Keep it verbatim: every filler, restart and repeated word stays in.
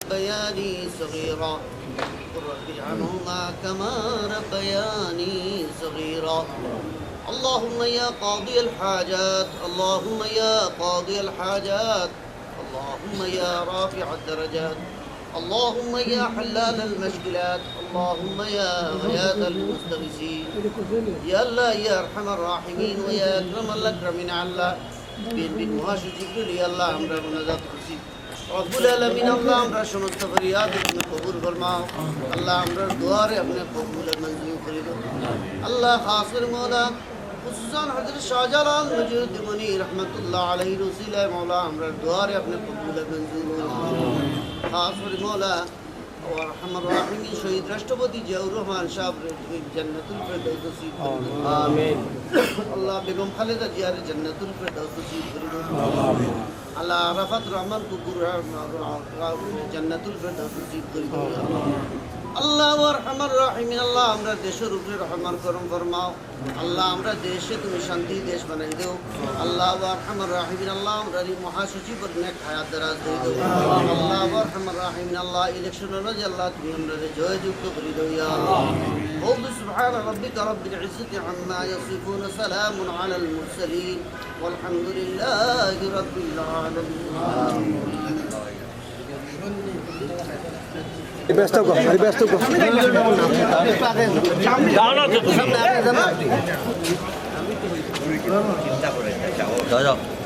ربياني صغيرا. قل رب ارحمهما كما ربياني صغيرا. اللهم يا قاضي الحاجات، اللهم يا قاضي الحاجات، اللهم يا رافع الدرجات، اللهم يا حلال المشكلات، اللهم يا غياث المستغيثين. ইয়া আল্লাহ, ইয়া আরহামার রাহিমিন ওয়া ইয়া আকরামাল আকরামিন আল্লাহ, বিএনপির মহাসচিবরে লইয়া আল্লাহ আমরা মোনাজাত করছি। রব্বুল আলামিন আল্লাহ, আমরার সমস্ত ফরিয়াদ আপনে কবুল ফরমাও। আল্লাহ, আমরার দোয়ারে আপনে কবুল আর মঞ্জুর করি দেও। আল্লাহ, খাস করি মওলা, খুসুসান হযরত শাহজালাল মজিউদ্দিন মনি রহমতুল্লাহ আলাইহির উসিলায় মওলা, আমরার দোয়ারে আপনে কবুল আর মঞ্জুর করি দেও। খাস করি মওলা, ও আরহামার রাহিমিন শহীদ রাষ্ট্রপতি জিয়াউর রহমান সাহেবরে তুমি জান্নাতুল ফেরদাউস নসিব করি দেও। আমিন। আল্লাহ, বেগম খালেদা জিয়ারে জান্নাতুল ফেরদাউস নসিব করি দেও। আল্লাহ, আরাফাত রহমান কুকুর জান্নাতুল ফেরদাউস নসিব করি দেও। আল্লাহ, ও আরহামার রাহিমিন আল্লাহ, আমরার দেশর উপরে রহম আর করম ফরমাও। আল্লাহ, আমরার দেশরে তুমি শান্তি দেশ বানাই দেও। আল্লাহ, ও আরহামার রাহিমিন আল্লাহ, আমরার এই মহাসচিবর নেক হায়াত দারাজ দেই দেও। আল্লাহ, ও আরহামার রাহিমিন আল্লাহ, ইলেকশনর মাঝে আল্লাহ, তুমি আমরারে জয়যুক্ত করি দেও, ইয়া আল্লাহ। قل سبحان ربك رب العزة عما يصفون، سلام على المرسلين، والحمد لله رب العالمين. এই ব্যস্ত গো, এই ব্যস্ত গো। যাও, যাও।